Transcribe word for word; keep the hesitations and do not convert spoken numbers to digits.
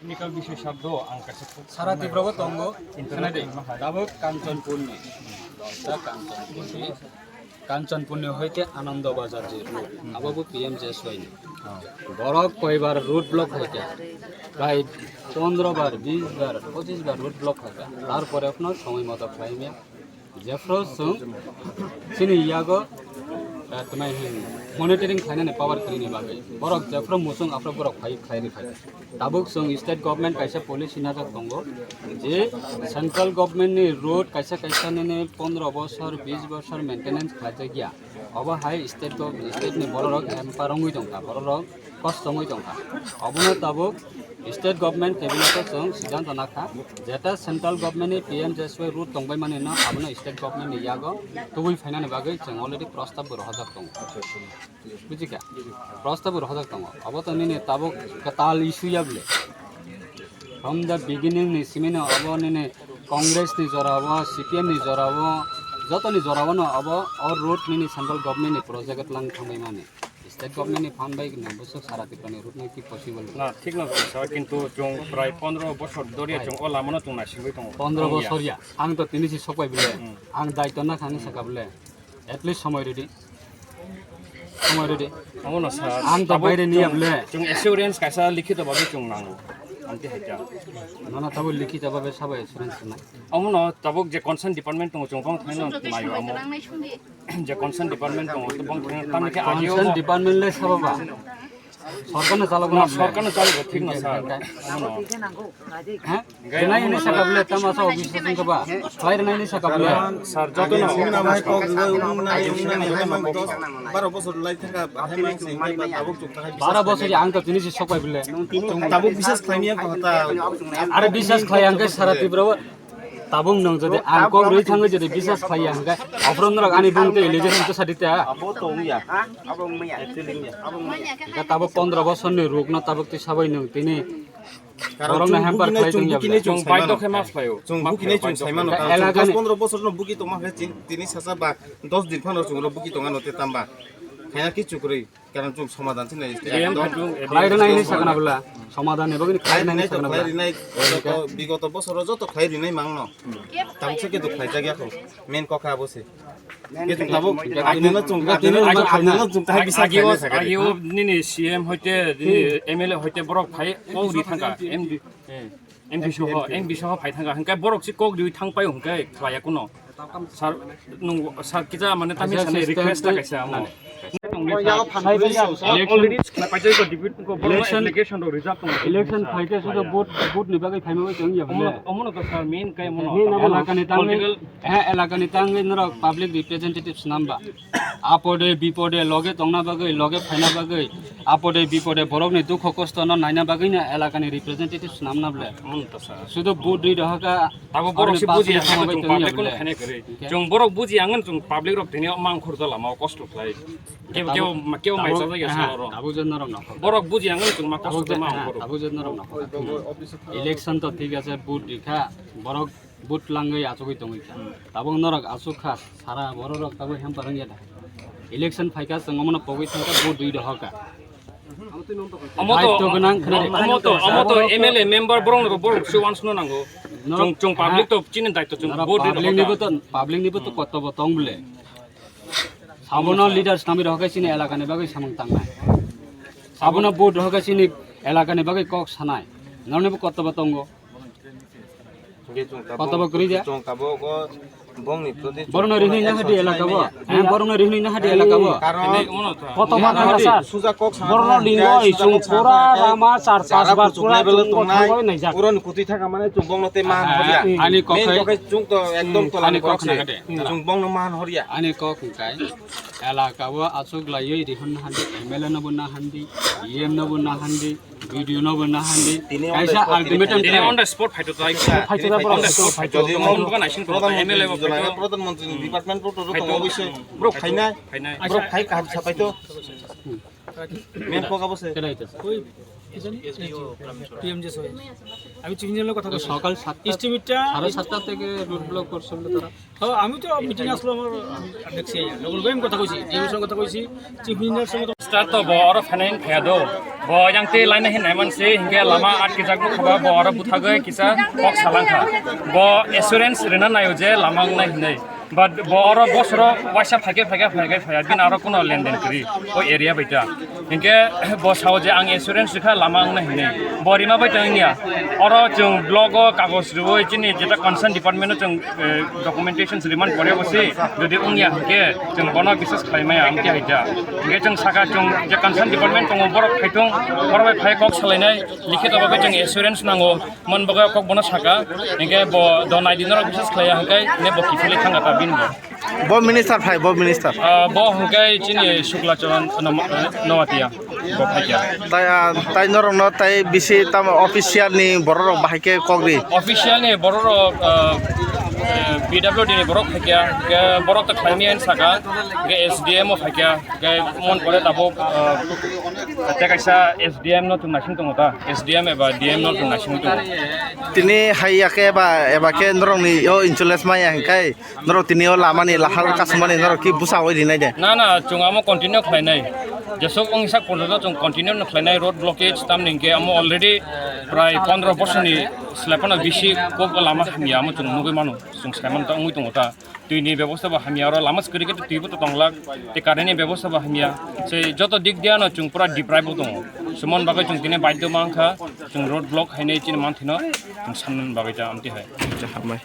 Technical বিষয় শব্দ ang kaisa খুব সারা তীব্রগ tongo, কিন্তু khwnadi, tabuk Kanchanpurni, Kanchanpurni, Kanchanpurni hoite Anando Bazar je road, abo bo P M G S Y ni. Borok koibar road block hoite, prai pondro bar, bis bar, pochis bar road block hoite, tarpore kono somoi moto khlaimya. Jephru chwng chini yago, eh, twnai hin monitoring khlainani power kwrwini bagwi borok jephru muchung aphru borok phai khlai rwkha. Tabuk chwng state government kaisa policy najak tongo je central government ni road kaisa kaisa nini pondro bosor, bis bosor maintenance khlaijak ya. Obo hai state gov-, state ni bororok hamper wngwi tongkha, bororok kosto wngwi tongkha. Obono tabuk state government cabinet o chwng siddhanto nakha, jeta central government ni P M G S Y road tongbai mani no abono state government ni yago tubui phainani bagwi chwng already prostab bo rohorjak tongo. Bujikha? Prostab bo rohorjak tongo. Obo to nini tabuk kwtal issue ya bole. From the beginning ni simi no obo nini Congress ni jora o, C P M ni jora o, joto ni jora o no obo o road nini central government ni project lang thangbai mani. State government ni fund bai no bwswk sara Tripura ni road no ki possible. Na, thik no sir, kintu chwng prai pondro bosor doriya chwng o lama no chwng naisingwi tongo. Pondro bosor ya, ang to tini si sokbai bole, ang daityo na khani saka bole, at least somoi rwdi, somoi rwdi. Omo no sir, ang to baire niya bole. Chwng assurance kaisa likhito bhabe chwng nango, amte haikha. Nono tabuk likhito bhabe sabo assurance nai. Omo no tabuk je concern department tongo chwng bong thangno mayo amo. Je concern department tongo, to bong thang, tamni khe agio concern department le sabo ba. Sorkar no chalo na, sorkar no chalo, thik na sir. Ano. Ha? Renai ni saka bole, tama sa office sing ka ba. Khlai renai ni saka bole. Sir, joto no. Sing na mai kok, ung na, ung na, hai mang dos, baro bosor lai thaka, hai mang sing ka ba, tabuk chuk thaka. Baro bosor ang to tini si sokbai bole. Tabuk bisas khlai miya ko ta. Are bisas khlai ang ke sara Tripura. Tabuk nwng jodi ang kok rwi thangwi jodi bisas khlaiya hwnkhe, aphuru norok ani bumung tei election to sadi ta? Abo to wngya. Actually wngya. Hwnkhe tabuk pondro bosorni rukno tabuk twi sabai nwng tini borokno hamper khlai tongya bole. Chwng baidhok khe ma khlaio. Chwng bukinai chwng saimano. Elakani dos pondro bosorno buki tongma khe tini sasa ba dos din phano chwngno buki tongano te tamba. Khaina kichu kwrwi. Karon chwng somadan se nai. Khlai rwnai hinwi sakna bwla. Somadan ni bagwi khlai rwnai hinwi sakna bwla. Bigoto, bigoto bosoro joto khlai rwnai mangno. Tabuk se kedo khlai jak yakho. Main kokha abo se. Kedo tabuk agino chwng, agino chwng tahai bisa khlai nai sakha. Agio nini C M hoite, nini M L A hoite borok phai kok ri thangkha. M D, M P soho, M P soho phai thangkha. Hwnkhe borok se kok riwi thang pai hwnkhe khlaiya kuno. Sir, nung, sir, kisa mane tamni sani request ta kaisa amo. Already khna paijak ko debate ko borok election, application rok rijak tongo. Election phaikhe sudo vote, vote ni bagwi phaima bai tong ya bole. Omono to sir main kai omono. Elakani tangwi, political, eh, elakani tangwi norok public representatives namba. Apode bipode loge tongna bagwi, loge phaina bagwi, apode bipode borokni dukho kosto no naina bagwi no elakani representatives namna bole. Omono to sir. Sudo vote ri rohaka. Abo borok se buji ya, public no khaina kwrwi. Chwng borok buji ya, ang chwng public rok tini mang khor jala ma kosto khlai. Kebo, kebo, kebo mai chajak ya salo ro. Abo je norok no. Borok buji ya, ang chwng ma kosto ma ang khor. Abo je norok no. Election to thik ase, vote rikha, borok vote langwi achugwi tongwi kha. Tabuk norok achuk kha, sara borok rok tabuk hem parang ya da. Election phaikha, chwng omono pogwi thangkha, vote rwi rohorkha. Omo to, daityo gwnang khna. Omo to, omo to M L A member borok no borok se wansukna nango. Chwng, chwng public to chini daityo chwng vote rwi rohorkha. Public ni bo to, public ni bo to kotobo tong bole. Sabono leaders nami rohorkha chini elaka ni bagwi samung tangnai. Sabono vote rohorkha chini elaka ni bagwi kok sanai. Norni bo kotobo tongo. Kotobo kwrwi de. Borokno rihni na hadi elaka bo. Borokno rihni na hadi elaka bo. Kotobo na hadi. Borokno ringo isung pura rama char pas bar pura chungo thangoi naijak. Pura ni kutui thaka mane chwng bongno te man horia. Ani kok hai. Chwng to ekdom tola ani kok hai. Chwng bongno man horia. Ani kok hwnkhe elaka bo achuk laiwi rihon na hadi, M L A no bo na hadi, E M no bo na hadi. Video no bo na handi. Kaisa ultimatum tini on the spot phaito tai. Phaito da borok. On the spot phaito. Jodi mo M L A bo phaito. Pradhan Mantri ni department to to to obviously borok phainai. Phainai. Borok phai kaham sa phaito. Main kok abo se. Kedai to. P M G S Y. আমি চিফ ইঞ্জিনিয়ারের কথা বলছি। সকাল সাতটা, সাড়ে সাতটা থেকে road block করছিল তারা। হ্যাঁ, আমি তো মিটিং আসলো আমার, আমি দেখছি, লোকাল গেম কথা কইছি, ডিএম সঙ্গে কথা কইছি, চিফ ইঞ্জিনিয়ার সঙ্গে কথা Start to bo oro phainai phaiya do. Bo yang tei laina hinai man se, hinkhe lama atkijak bwkha ba, bo oro bwthagwi kisa kok salangkha. Bo assurance rina naio je lama wngnai hinwi. But bo oro bosoro waisa phaikhe, phaikhe, phaikhe, phaiya, bini aro kuno lenden kwrwi o area bai ta. Hinkhe bo sao je ang assurance rikha lama wngnai hinwi. Bo rima bai tong wngya. Oro chwng block o kagoj rwui chini jeta concern department o chwng, eh, documentation rwmani pore bo se jodi wngya hinkhe chwng bono biswas khlai maya amtwi hai ta. Hinkhe chwng saka chwng je concern department tongo borok phaithung, borok bai phai kok salainai likhito bagwi chwng assurance nango. Man bagwi kok bono saka, hinkhe bo do naidi norok biswas khlaiya hinkhe ne bo kiphilwi thangkha ta bini bo. Bo minister phai, bo minister. Ah, bo hinkhe chini Shukla Charan Nom-, eh, Noatia, bo phaikha. Tai, ah, tai norokno tai bisi tamo official ni borok rok bahai khe kok ri. Official ni borok rok, ah, eh, P W D ni borok phaikha, hinkhe borok to khlaimani saka, hinkhe S D M o phaikha, hinkhe mon pore tabuk, ah, tei kaisa S D M no chwng naising tongo ta, S D M eba D M no chwng naising tongo. Tini hai ya khe eba, eba khe norok ni o insurance maya hinkhe norok tini o lama ni lahar kasumani norok ki bwsa oi rinai de? Na, na, chwng amo continue khlainai. Jesok wng sak porjonto chwng continue no khlainai road blockage, tamni hinkhe amo already prai pondro bosorni slai phano bisi kok lama hamya amo chwng nugwi mano, chwng sai mano ta wngwi tongo ta. Twi ni bebosta bo hamya, oro lama swkari khe twi bo to tonglak, tei current ni bebosta bo hamya. Se joto dik diya no chwng pura deprive bo tongo. Sumon bagwi chwng tini baidhyo mankha, chwng road block hainai chini manthino chwng sanna bagwi ta amtwi hai. Hambai.